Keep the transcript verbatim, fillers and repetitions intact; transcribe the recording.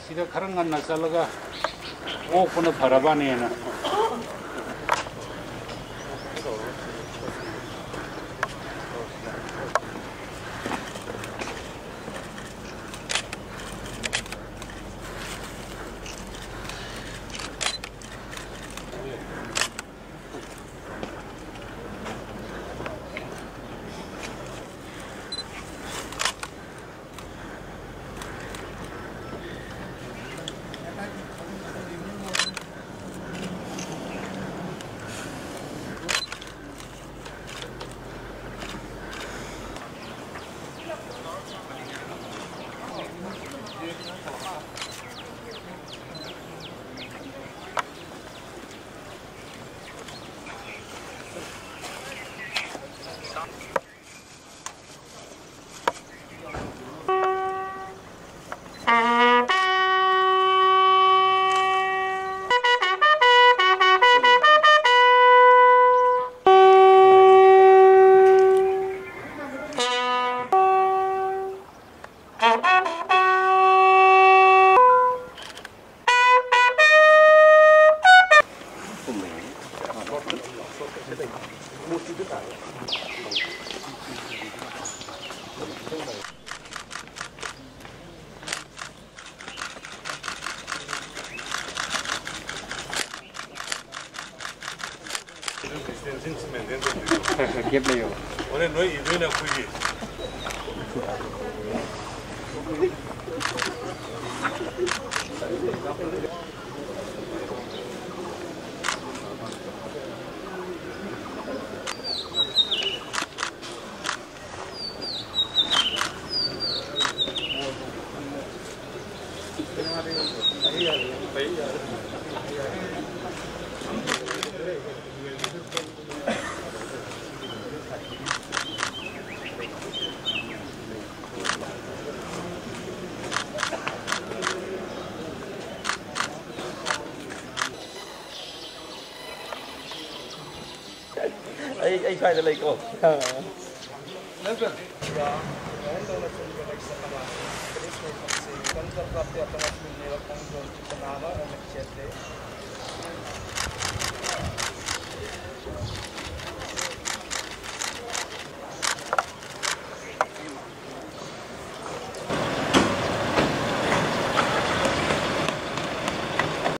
ꯁꯤꯗ ꯈꯔ ꯉꯟꯅ ꯆꯠꯂꯒ ꯑꯣꯛꯄꯅ ꯐꯔꯕꯅꯦꯅ꯫ Distancing maintain ꯇꯧꯕꯤꯌꯨ꯫ ꯈꯔ ꯈꯔ gap ꯂꯩꯌꯣ꯫ ꯍꯣꯔꯦꯟ ꯅꯣꯏ ꯏꯗꯣꯏꯅꯦ ꯑꯩꯈꯣꯏꯒꯤ꯫ ꯁ꯭ꯋꯥꯏꯗ ꯂꯩꯀꯣ꯫ ꯅꯠꯇ꯭ꯔ? ꯃꯑꯣꯡꯗꯧꯅ ꯆꯨꯝꯕ ꯂꯩꯁꯛ ꯑꯃ ꯀꯔꯤꯁꯨ ꯐꯪꯁꯤ ꯀꯟꯕ ꯄ꯭ꯔꯥꯞꯇꯤ ꯑꯄꯪ ꯑꯁꯤꯅꯦꯕ ꯈꯣꯡꯖꯣꯝ ꯆꯤꯠꯇ ꯅꯥꯕ ꯑꯃ ꯆꯦꯠꯂꯦ꯫